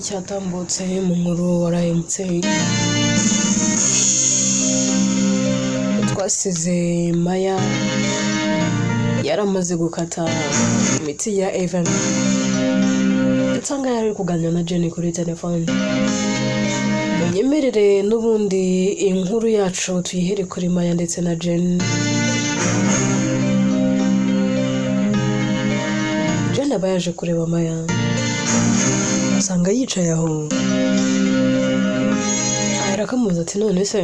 Cyatambutse mu nkuru warahemutse, twasize Maya yaramaze gukata imiti ya Evan, ndetse aha ngaha yari ari kuganira na Jenny kuri telefone. Munyemerere n'ubundi inkuru yacu tuyihere kuri Maya ndetse na Jenny. Jenny aba yaje kureba Maya, asanga yicaye aho, ahera akamubaza ati: "None se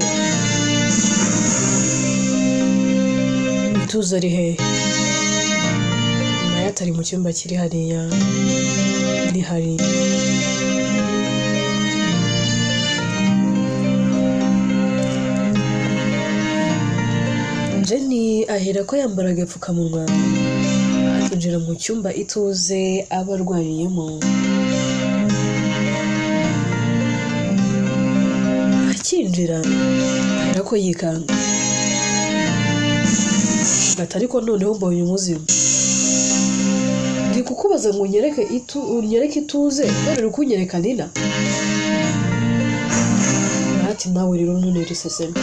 ituze ari hehe?" Maya atari mu cyumba kiri hariya rihari. Jenny ahera ko yambara agapfukamunwa, akinjira mu cyumba Ituze aba arwariyemo. Akinjira ahera ko yikanga ati: "Ariko noneho mbonye umuzima. Ndi kukubaza ngo unyereke itu, unyereke Ituze, none uri kunyereka Nina." Ati: "Nawe rero ntuntere iseseme.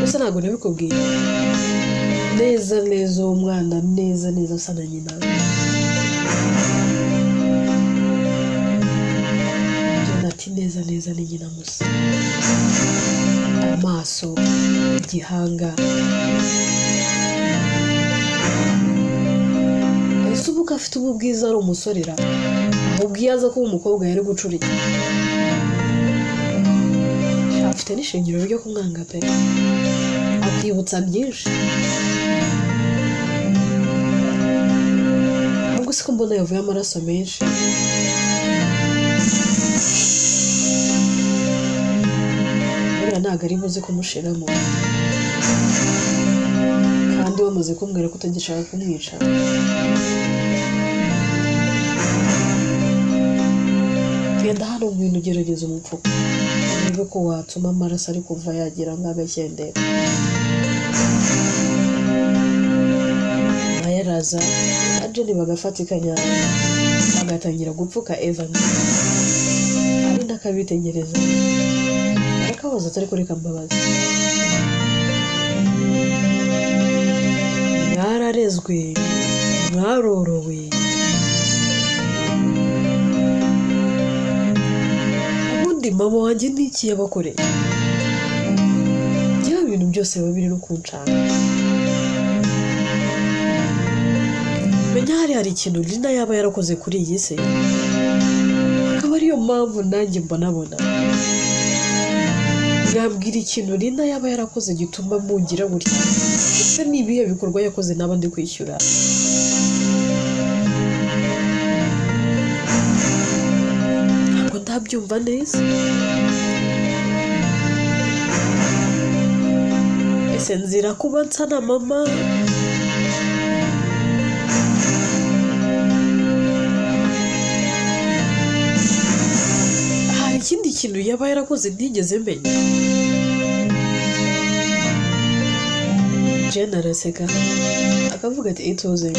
Gusa ntabwo nabikubwiye neza neza, uwo mwana neza neza asa na nyina." Jane ati: "Neza neza ni nyina musa, amaso, igihanga. Ese ubu ko afite ubu bwiza ari umusorera, ahubwo iyo aza kuba umukobwa yari gucura iki? Afite n'ishingiro ryo kumwanga pe, akwibutsa byinshi. Ahubwo siko mbona yavuye amaraso menshi, buriya ntabwo ari buze kumushiramo, kandi wamaze kumbwira ko utagishaka kumwica. Genda hano, ngwino ugerageza umupfuko urebe ko watuma amaraso ari kuva yagira nk'agakendera." Nayo araza na Jenny bagafatikanya, bagatangira gupfuka Evan, ari nakabitegereza, arakabaza atari kureka mbabazi: "Mwararezwe, mwarorowe, ubundi mama wanjye ni iki yabakoreye? Bya bintu byose biba biri no kuncanga. Menya hari ikintu Lina yaba yarakoze kuri iyi si, akaba ariyo mpamvu nanjye mbonabona. Mwambwira ikintu Lina yaba yarakoze gituma mungira gutya? Ese ni ibihe bikorwa yakoze naba ndi kwishyura? Ntabwo ndabyumva neza. Ese nzira kuba nsa na mama? Hari ikindi kintu yaba yarakoze ntigeze menya?" Jane araseka, akavuga ati: "Ituze,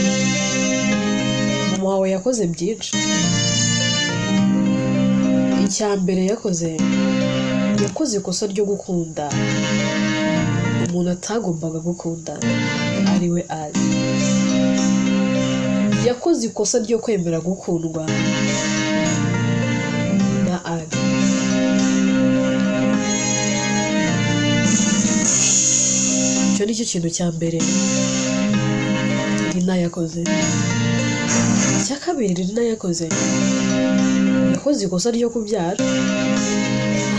mama wawe yakoze byinshi. Icya mbere yakoze, yakoze ikosa ryo gukunda umuntu atagombaga gukunda, ariwe Ali. Yakoze ikosa ryo kwemera gukundwa na Ali. Icyo ni cyo kintu cya mbere Lina yakoze. Icya kabiri Lina yakoze, yakoze ikosa ryo kubyara.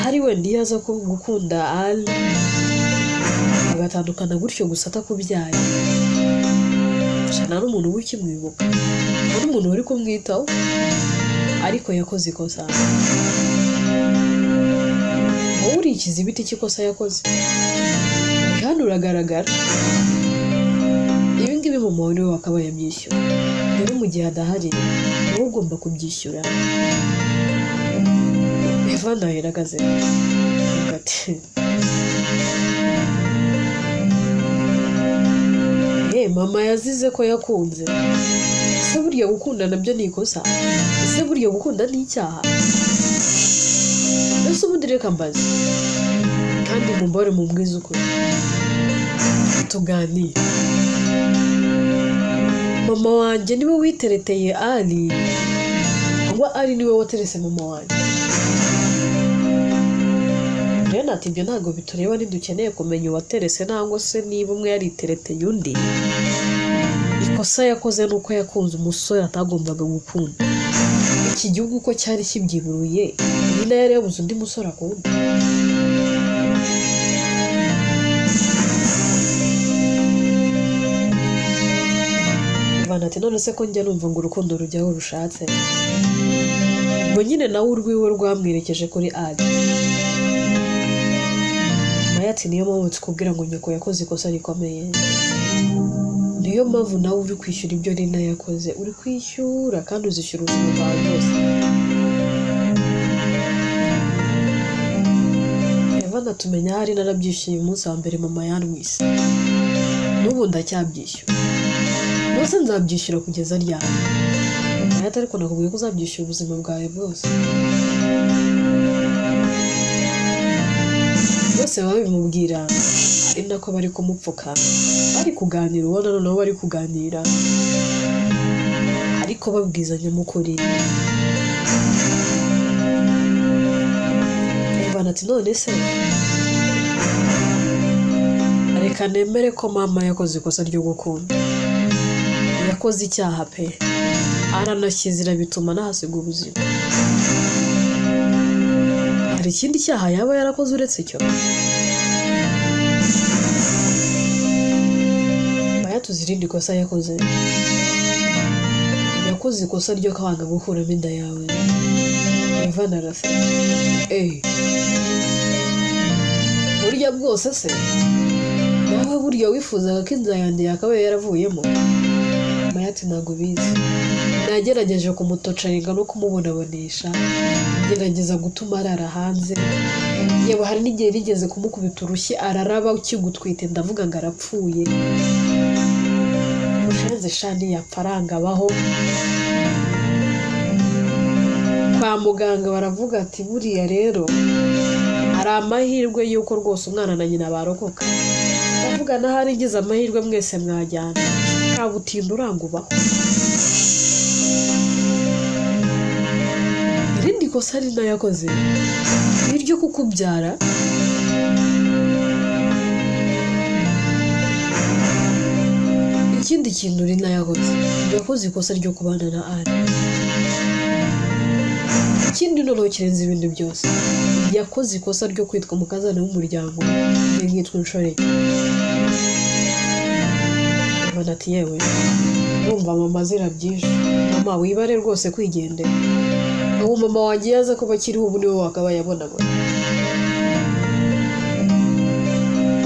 Hari wenda iyo aza gukunda Ali agatandukana gutyo gusa atakubyaye, sha nta n'umuntu uba ukimwibuka, nta n'umuntu wari kumwitaho. Ariko yakoze ikosa. Wowe urikiza ibiti cy'ikosa yakoze, kandi uragaragara. Ibi ngibi mama wawe niwe wakabaye abyishyura. Rero mu gihe adahari, wowe ugomba kubyishyura." Eva ndahera akaze ati: "Mama yazize ko yakunze. Ese burya gukunda nabyo ni ikosa? Ese burya gukunda ni icyaha?" Mbese ubundi reka mbaze, kandi mumbore mumbwize ukuri, tuganire. Mama wanjye niwe witereteye Ali, cyangwa Ali niwe waterese mama wanjye? Jane ati ibyo ntabwo bitureba, ntidukeneye kumenya uwaterese nangwa se niba umwe yaritereteye undi. Ikosa yakoze ni uko yakunze umusore atagombaga gukunda. Iki gihugu uko cyari kibyiburuye, nyina yari yabuze undi musore akunda. Ivana ati none se ko njya numva ngo urukundo rujya aho rushatse? Ubwo nyine nawe urwiwe rwamwerekeje kuri Ali. Maya ati niyo mpamvu tukubwira ngo nyoko yakoze ikosa rikomeye. Niyo mpamvu nawe uri kwishyura ibyo Rina yakoze, uri kwishyura kandi uzishyura ubuzima bwawe bwose. Ivana tumenya ahari narabyishyuye umunsi wa mbere mama yantwise, n'ubu ndacyabyishyura, mbese nzabyishyura kugeza ryari? Maya ati ariko nakubwiye ko uzabyishyura ubuzima bwawe bwose. Bose babimubwira ari nako bari kumupfuka, bari kuganira, ubona noneho bari kuganira ariko babwizanya mukuri. Ivana ati none se reka nemere ko mama yakoze ikosa ryo gukunda, yakoze icyaha pe, aranakizira bituma anahasiga ubuzima. Hari ikindi cyaha yaba yarakoze uretse icyo? Maya tuzi irindi kosa yakoze, yakoze ikosa ryo kwanga gukuramo inda yawe. Ivana araseka, burya bwose se nawe burya wifuzaga ko inda yanjye yakabaye yaravuyemo? Maya ati ntabwo ubizi, nagerageje kumutocaringa no kumubonabonesha, ngerageza gutuma arara hanze, yewe hari n'igihe nigeze kumukubita urushyi araraba ukigutwite ndavuga ngo arapfuye. Ushenze shani yapfa arangabaho. Kwa muganga baravuga ati buriya rero hari amahirwe y'uko rwose umwana na nyina barokoka. Ndavuga n'ahari ngize amahirwe mwese mwajyana, kabutinda urangubaho. Irindi kosa Rina yakoze ni iryo kukubyara. Ikindi kintu Rina yakoze, yakoze ikosa ryo kubana na Ali. Ikindi noneho kirenze ibindi byose, yakoze ikosa ryo kwitwa umukazana w'umuryango, njye nkitwa inshoreke. Ivana ati yewe ndumva mama azira byinshi, mama wibare rwose kwigendera. Ubu mama wanjye yaza kuba akiriho ubu niwe wakabaye abonabona.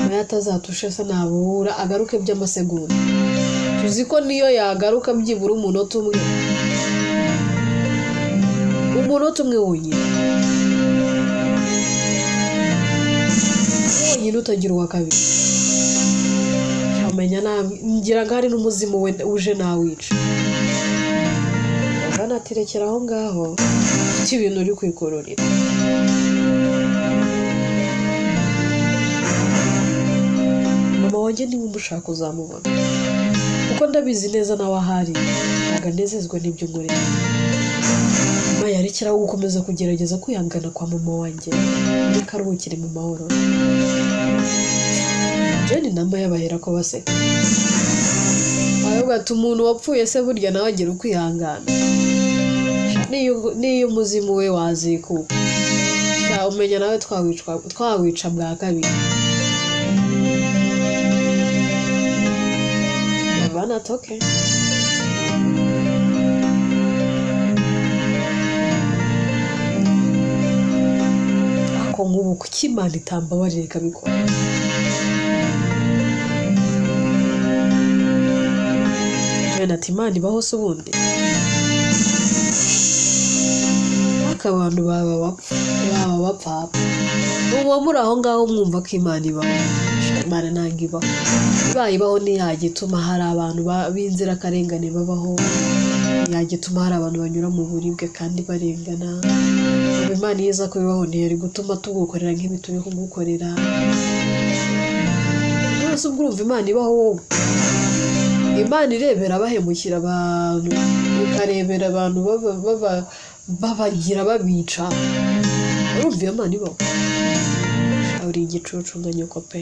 Maya atazatushe se nabura agaruke by'amasegonda. Tuzi ko niyo yagaruka byibura umunota umwe, umunota umwe wonyine, wonyine utagira uwa kabiri. Amenya ngira ngo hari n'umuzimu we uje nawica. Ivana ati rekera aho ngaho, ufite ibintu uri kwikururira. Mama wanjye niba umushaka uzamubona, kuko ndabizi neza nawe ahari ntabwo anezezwa n'ibyo nkorera. Maya rekeraho gukomeza kugerageza kwihangana kwa mama wanjye, reka aruhukire mu mahoro. Jane na Maya bahera ko baseka. Aravuga ati umuntu wapfuye se burya nawe agira ukwihangana, niyo umuzimu we wazikuka umenya nawe twawica bwa kabiri. Ivana ati okay. Ako nk'ubu kuki Imana itambabarira ikabikora? Jane ati Imana ibaho se ubundi? Ariko abantu baba bapfa, baba bapfapfa. Muba muri aho ngaho mwumva ko Imana ibaho. Imana ntabwo ibaho. Ibaye ibaho ntiyajya ituma hari abantu b'inzirakarengane babaho, Yajya ituma hari abantu banyura mu buribwe kandi barengana. Ubu Imana iyo iza kubibaho ntiyari gutuma tugukorera nk'ibi turi kugukorera. None se ubwo urumva Imana ibaho wowe? Imana irebera bahemukira abantu, ikarebera abantu babagira babica. Urumva iyo Mana ibaho? Sha uri igicucu nka nyoko pe.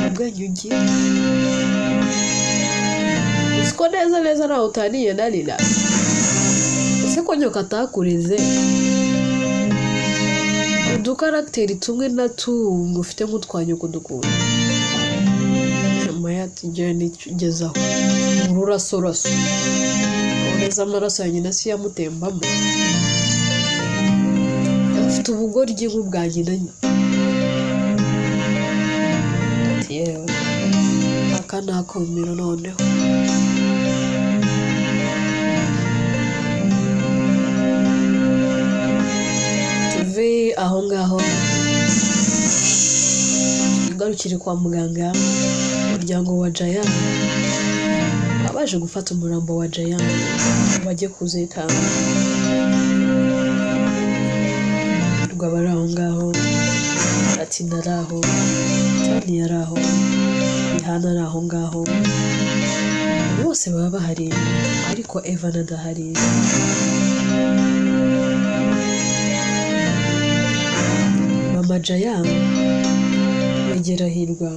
Ubwenge ugira. Uzi ko neza neza ntaho utaniye na Lila. Ese ko nyoko atakureze? Udukaragiteri tumwe na tumwe ufite nk'utwa nyoko dukunda. Maya ati njyewe nigezaho. Ururasoraso. Ureza amaraso ya nyina si yamutembamo. Afite ubugoryi nk'ubwa nyina nyine. Ati yewe, aka ni akumiro noneho. Tuve aho ngaho tugarukire kwa muganga. Umuryango wa Jaya abaje gufata umurambo wa Jaya bajye kuzika. Rwaba ari aho ngaho, Atina ari aho, Tani ari aho, Rihana ari aho ngaho, bose baba bahari ariko Evan adahari. Mama Jaya yegera Hirwa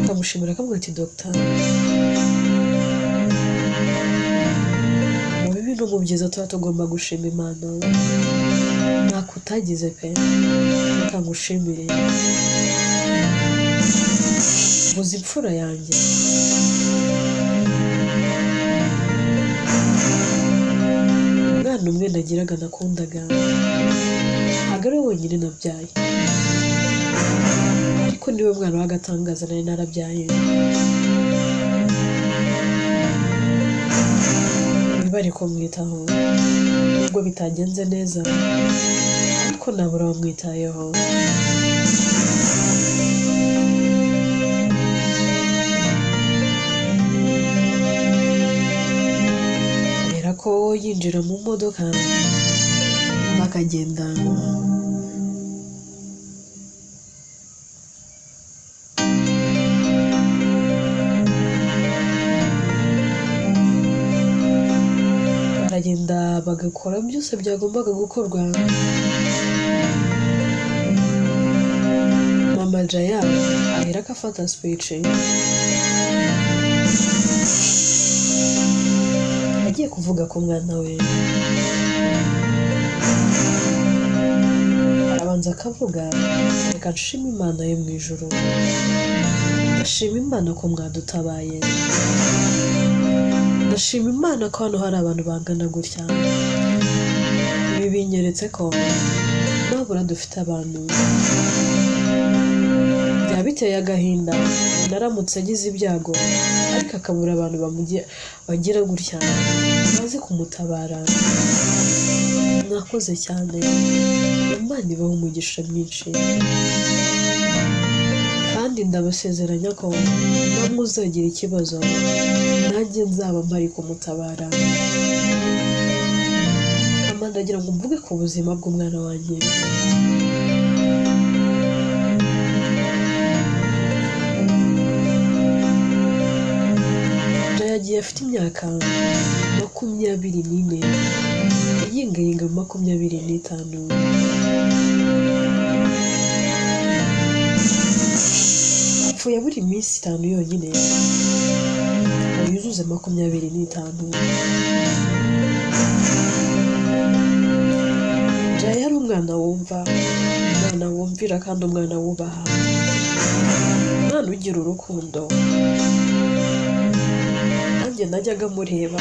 akamushimira akamubwira ati Dogita, mu bibi no mu byiza tuba tugomba gushima Imana, ntako utagize pe, reka ngushimire, ubuze imfura yanjye. Umwana umwe nagiraga nakundaga, ntabwo ari we wenyine nabyaye, ariko niwe mwana w'agatangaza nari narabyaye. Bari kumwitaho nubwo bitagenze neza, ariko nabura bamwitayeho. Kubera ko yinjira mu modoka bakagenda. Baragenda bagakora byose byagombaga gukorwa. Mama Jaya ahera ko afata speech agiye kuvuga ku mwana we. Arabanza akavuga, reka nshime Imana yo mu ijuru, ndashima Imana ko mwadutabaye, ndashima Imana ko hano hari abantu bangana gutya. Ibi binyeretse ko nabura dufite abantu. Byaba biteye agahinda umuntu aramutse agize ibyago ariko akabura abantu bagira gutya baze kumutabara. Mwakoze cyane, Imana ibahe umugisha mwinshi, kandi ndabasezeranya ko namwe uzagira ikibazo nanjye nzaba mpari kumutabara. Amanda ndagira ngo mvuge ku buzima bw'umwana wanjye. Jaya yagiye afite imyaka 24, yingayinga 25. Apfuye abura iminsi 5 yonyine ngo yuzuze 25. Jaya yari umwana wumva, umwana wumvira kandi umwana wubaha, umwana ugira urukundo. Nanjye najyaga mureba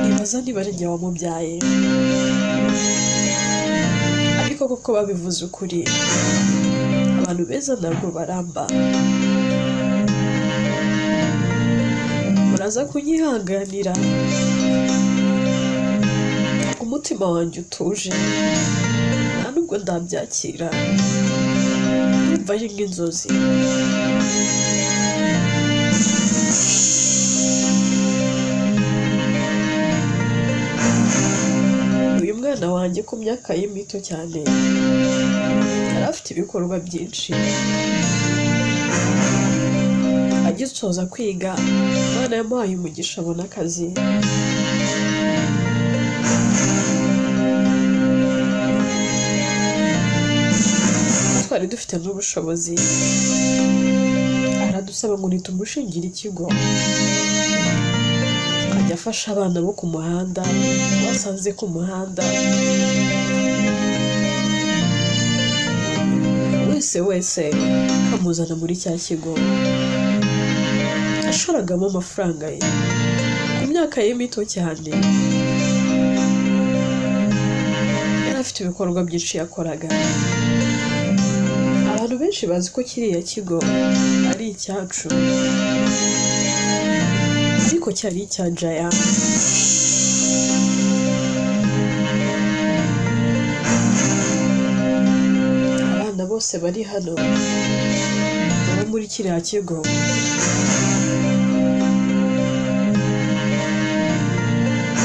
nibaza niba ari njye wamubyaye, ariko koko babivuze ukuri, abantu beza ntabwo baramba. Muraza kunyihanganira, umutima wanjye utuje, nta nubwo ndabyakira, ndumva ari nk'inzozi. Umwana wanjye ku myaka ye mito cyane yari afite ibikorwa byinshi. Agisoza kwiga, Imana yamuhaye umugisha abona akazi. Twari dufite n'ubushobozi, aradusaba ngo nitumushingire ikigo akajya afasha abana bo ku muhanda basanze ku muhanda, wese wese akamuzana muri cya kigo. Yashoragamo amafaranga ye ku myaka ye mito cyane. Yari afite ibikorwa byinshi yakoraga. Abantu benshi bazi ko kiriya kigo ari icyacu, ariko cyari icya Jaya. Abana bose bari hano baba muri kiriya kigo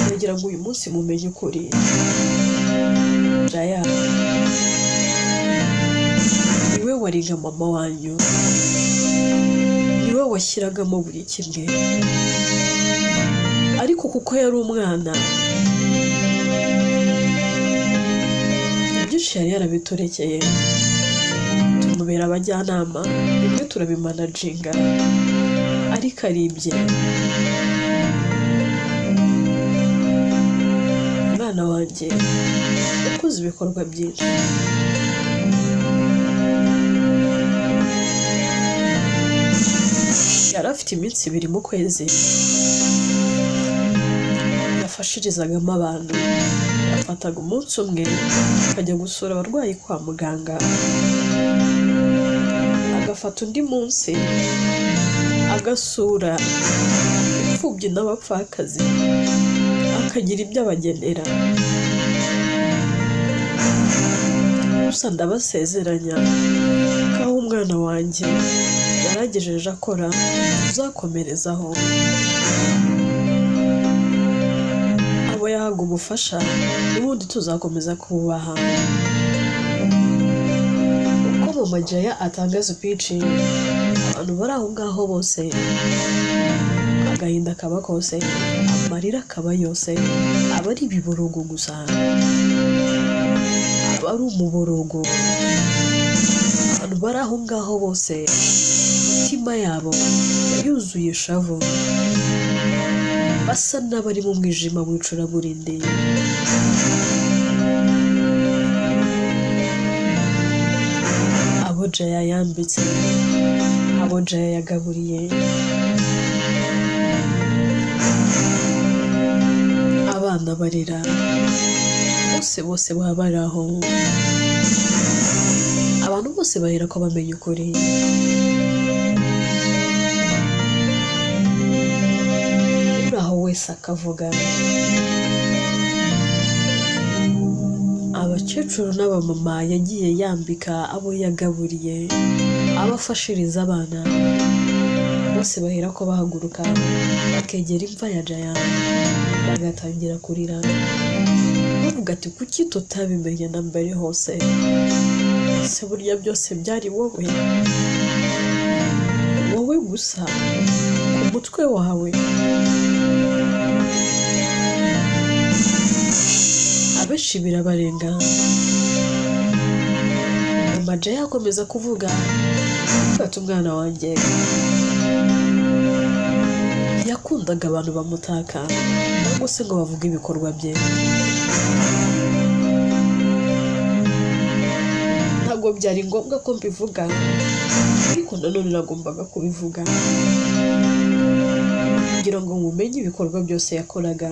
kugira ngo uyu munsi mumenye ukuri. Jaya niwe wari nka mama wanyu, niwe washyiragamo buri kimwe, ariko kuko yari umwana byinshi yari yarabiturekeye, tumubera abajyanama, bimwe turabimanaginga, ariko aribye. Umwana wanjye yakoze ibikorwa byinshi. Yari afite iminsi 2 mu kwezi yafashirizagamo abantu. Yafataga umunsi umwe akajya gusura abarwayi kwa muganga, agafata undi munsi agasura imfubyi n'abapfakazi, akagira ibyo abagenera. Gusa ndabasezeranya ko aho umwana wanjye yaragejeje akora tuzakomerezaho. Abo yahaga ubufasha n'ubundi tuzakomeza kububaha. Uko Mama Jaya atanga speech, abantu bari aho ngaho bose agahinda kaba kose, amarira akaba yose, aba ari ibiborogo gusa, aba ari umuborogo. Abantu bari aho ngaho bose imitima yabo yuzuye ishavu, basa n'abari mu mwijima w'icuraburindi. Abo Jaya yambitse, abo Jaya yagaburiye, abana barira, bose bose baba bari aho. Abantu bose bahera ko bamenya ukuri. Uri aho wese akavuga. Abakecuru n'abamama yagiye yambika, abo yagaburiye, abafashiriza abana, bose bahera ko bahaguruka bakegera imva ya Jaya bagatangira kurira, bavuga ati kuki tutabimenye na mbere hose? Ese burya byose byari wowe, wowe gusa ku mutwe wawe? Abenshi birabarenga. Mama Jaya akomeza kuvuga ati umwana wanjye yakundaga abantu bamutaka cyangwa se ngo bavuge ibikorwa bye. Ntabwo byari ngombwa ko mbivuga, ariko nanone nagombaga kubivuga kugira ngo mumenye ibikorwa byose yakoraga.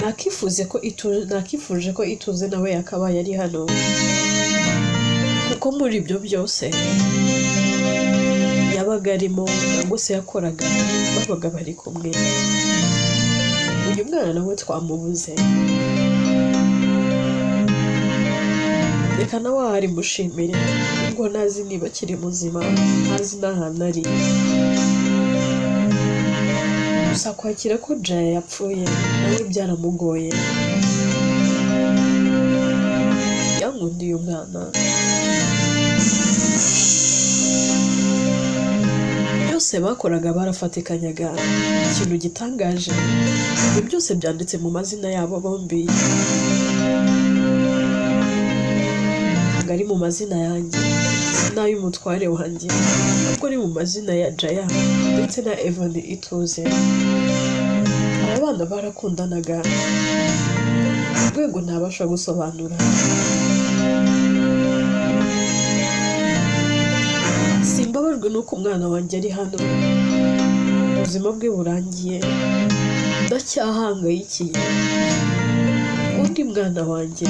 Nakifuje ko Ituze nawe yakabaye ari hano, kuko muri ibyo byose yabaga arimo cyangwa se yakoraga babaga bari kumwe. Uyu mwana nawe twamubuze, reka nawe ahari mushimire, ubwo ntazi niba akiri muzima, ntazi n'ahantu ari. Gusa kwakira ko Jaya yapfuye nawe byaramugoye. Yankundiye umwana. Byose bakoraga barafatikanyaga. Ikintu gitangaje, ibyo byose byanditse mu mazina yabo bombi, ntabwo ari mu mazina yanjye n'ay'umutware wanjye, ahubwo ari mu mazina ya Jaya ndetse na Evan Ituze. Aba bana barakundanaga ku rwego ntabasha gusobanura. Simbabajwe n'uko umwana wanjye ari hano, ubuzima bwe burangiye, ndacyahangayikiye undi mwana wanjye.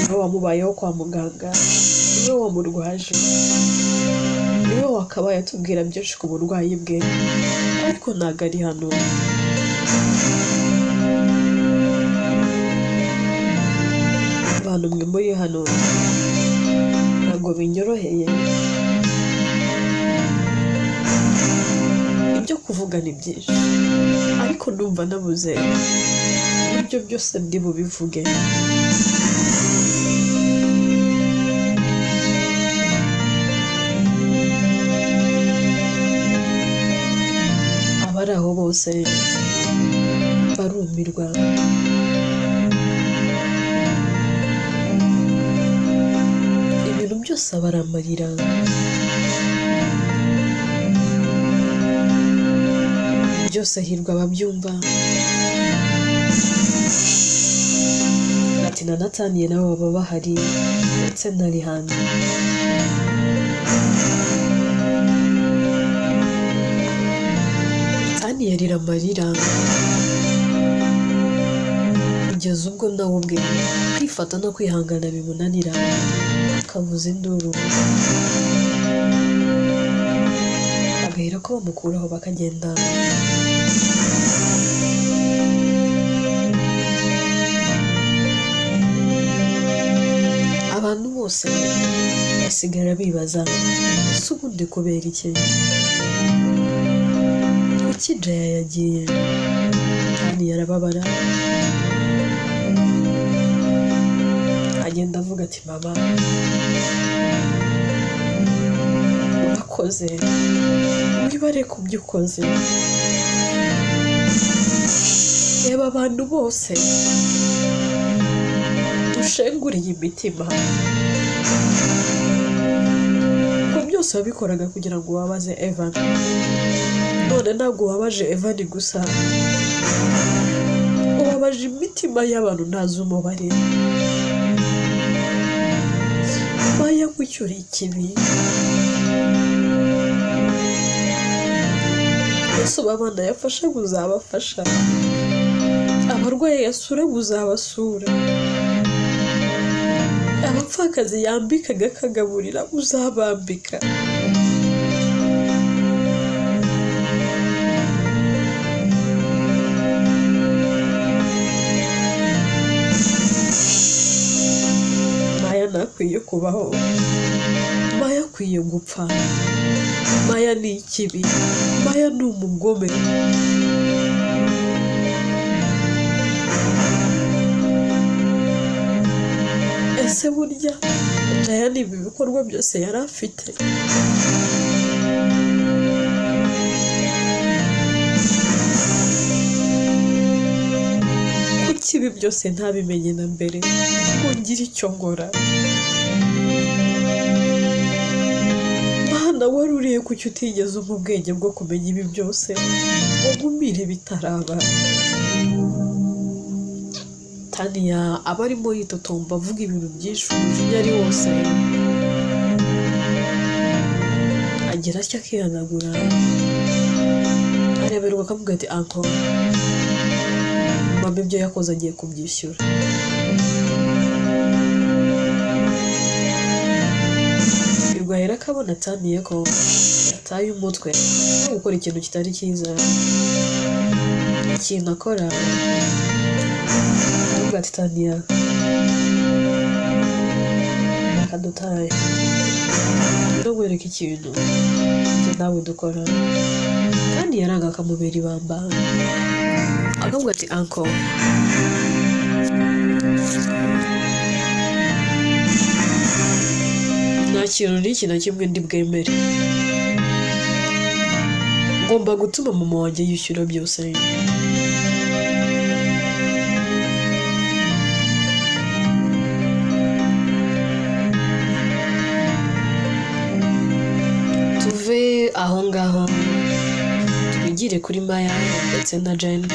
Niwe wamubayeho kwa muganga, niwe wamurwaje, niwe wakabaye atubwira byinshi ku burwayi bwe, ariko ntabwo ari hano. Abantu mwe muri hano ntabwo binyoroheye, ibyo kuvuga ni byinshi, ariko ndumva nabuze uburyo byose ndi bubivuge. Abari aho bose barumirwa. Ibintu byose abaramarira. Byose Hirwa ababyumva. Ati na Nataniye nabo baba bahari ndetse na Rihana. Taniya arira amarira kugeza ubwo nawe ubwe kwifata no kwihangana bimunanira, akavuza induru, agahera ko bamukuraho bakagenda. Abantu bose basigara bibaza, ese ubundi kubera iki? Kuki Jaya yagiye? Taniya arababara, agenda avuga ati mama urakoze, wibare ku byo ukoze. Reba abantu bose ushenguriye imitima, ko byose wabikoraga kugira ngo ubabaze Evan. None ntabwo ubabaje Evan gusa, ubabaje imitima y'abantu ntazi umubare. Maya kucyura ikibi, Yesu abana yafasha uzabafasha, abarwayi yasura uzabasura, abapfakazi yambikaga akagaburira uzabambika. Maya ntakwiye kubaho, Maya akwiye gupfa, Maya ni ikibi, Maya ni umugome. Ese burya Jaya ni ibi bikorwa byose yari afite? Kuki ibi byose ntabimenye na mbere ngo ngire icyo nkora? Mana wari uriye kuki utigeze umpa ubwenge bwo kumenya ibi byose ngo nkumire bitaraba? Taniya aba arimo yitotomba avuga ibintu byinshi, umujinya ari wose, agira atya akihanagura, areberwa akavuga ati anko mama ibyo yakoze agiye kubyishyura. Hirwa ahera akabona Taniya ko yataye umutwe no gukora ikintu kitari cyiza. Ikintu akora aravuga ati Taniya Reka dutahe, no nkwereke ikintu njye nawe dukora. Kandi yaranga akamubera ibamba, akavuga ati uncle, nta kintu n'iki na kimwe ndi bwemere, ngomba gutuma mama wanjye yishyura byose. Tuve aho ngaho twigire kuri Maya ndetse na Jane.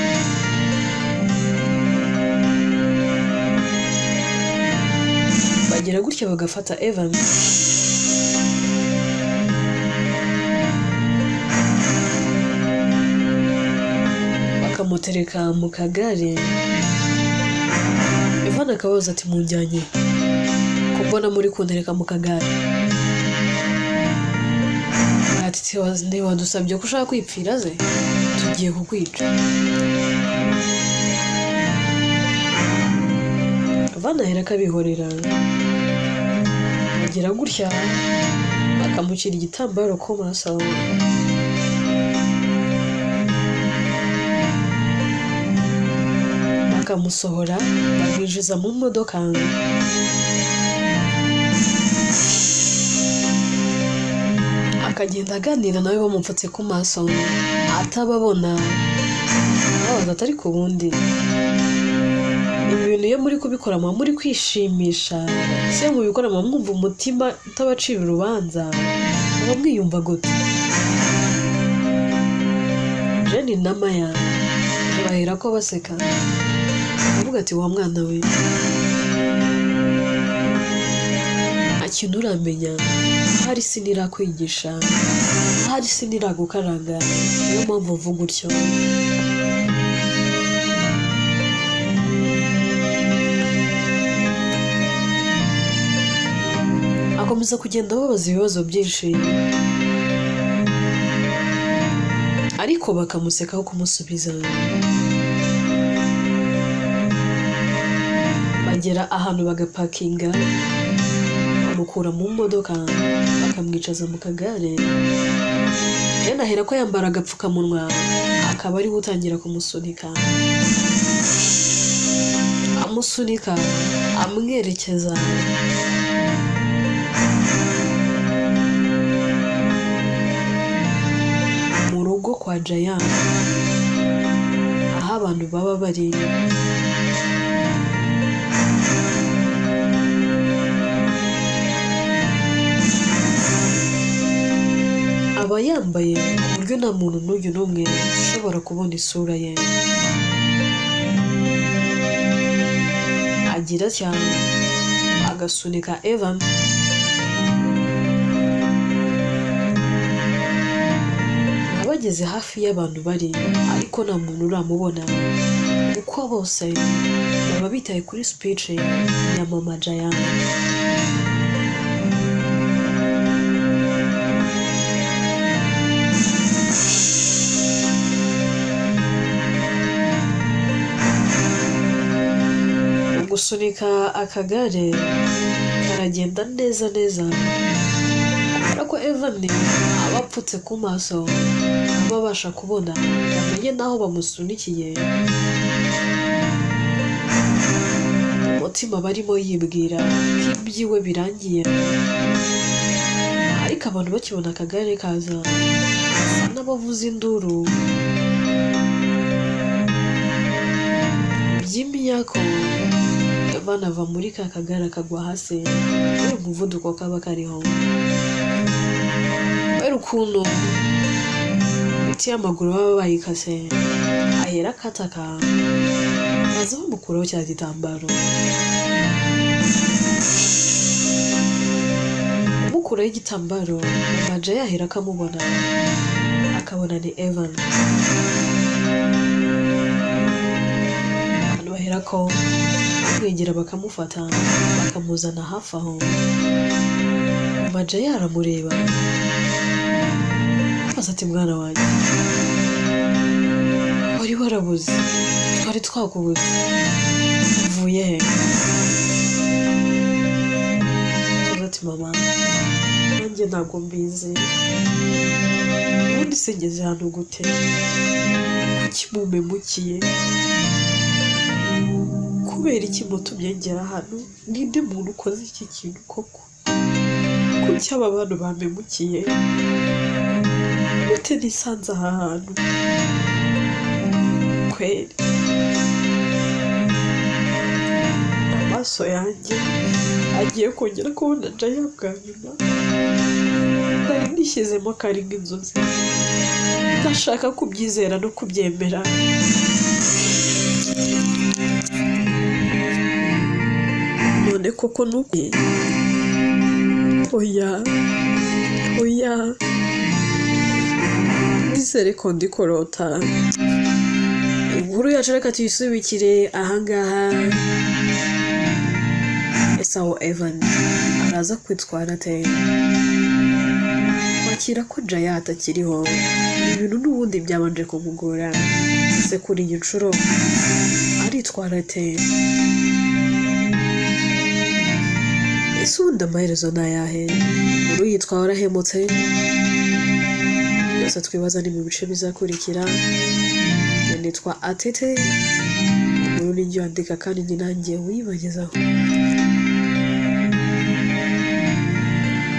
Bagira gutya bagafata Evan, bakamutereka mu kagare. Evan akabaza ati munjyanye ko mbona muri kuntereka mu kagare? Ati ntiwadusabye ko ushaka kwipfira ze, tugiye kukwica. Evan ahera akabihorera, agira gutya akamushyira igitambaro ku maso, bakamusohora bamwinjiza mu modoka. Akagenda aganira nawe bamupfutse ku maso atababona, ababaza atari ku bundi ibi bintu iyo muri kubikora muba muri kwishimisha, se iyo mubikora muba mwumva umutima utabacira urubanza, muba mwiyumva gute? Jenny na Maya bahera ko baseka, aravuga ati wa mwana we, nta kintu uramenya, ahari sinirakwigisha, ahari siniragukaranga, niyo mpamvu mvuga utyo. Akomeza kugenda ababaza ibibazo byinshi, ariko bakamusekaho kumusubiza. Bagera ahantu bagapakinga, bamukura mu modoka bakamwicaza mu kagare. Jane ahera ko yambara agapfukamunwa, akaba ariwe utangira kumusunika, amusunika amwerekeza mu rugo kwa Jayan, aho abantu baba bari. Aba yambaye ku buryo nta muntu n'uyu n'umwe ushobora kubona isura ye. Agira atya agasunika Evan, bageze hafi y'abantu bari, ariko nta muntu uramubona, kuko bose baba bitaye kuri speech ya mama Jayan. Gusunika akagare karagenda neza neza, kubera ko Evan aba apfutse ku maso, aba abasha kubona amenye n'aho bamusunikiye. Umutima barimo yibwira ko ibyiwe birangiye, ariko abantu bakibona akagare kaza basa n'abavuza induru by'imyako. Evan ava muri ka kagare akagwa hasi kubera umuvuduko kaba kariho, kubera ukuntu imiti y'amaguru baba bayikase, ahera akataka baza bamukuraho cya gitambaro. Kumukuraho igitambaro, mama Jay ahera akamubona, akabona ni Evan. Abantu bahera ko bamwegera bakamufata bakamuzana hafi aho. Mama Jay aramureba abaza ati mwana wanjye, wari warabuze, twari twakubuze, uvuye he? Tuza ati Ati: "Mama, nanjye ntabwo mbizi. Ubundi se ngeze hano gute? Kuki mumpemukiye? Kubera iki mutumye ngera hano? Ninde muntu ukoze iki kintu koko? Kuki aba bantu bampemukiye? Gute nisanze aha hantu kweri? Amaso yanjye agiye kongera kubona Jaya bwa nyuma. Nari nishyizemo kari nk'inzozi, ndashaka kubyizera no kubyemera." None koko nuko? Oya, oya, nizere ko ndi kurota. Inkuru yacu reka tuyisubikire ahangaha. Ese aho Evan araza kwitwara ate? Kwakira ko Jaya atakiriho ni ibintu n'ubundi byabanje kumugora. Ese kuri iyi nshuro aritwara ate? Ese ubundi amaherezo ni ayahe? Inkuru yitwa Warahemutse. Byose twibaza ni mu bice bizakurikira. Nitwa Atete, inkuru ni njye wandika kandi ni nanjye uyibagezaho.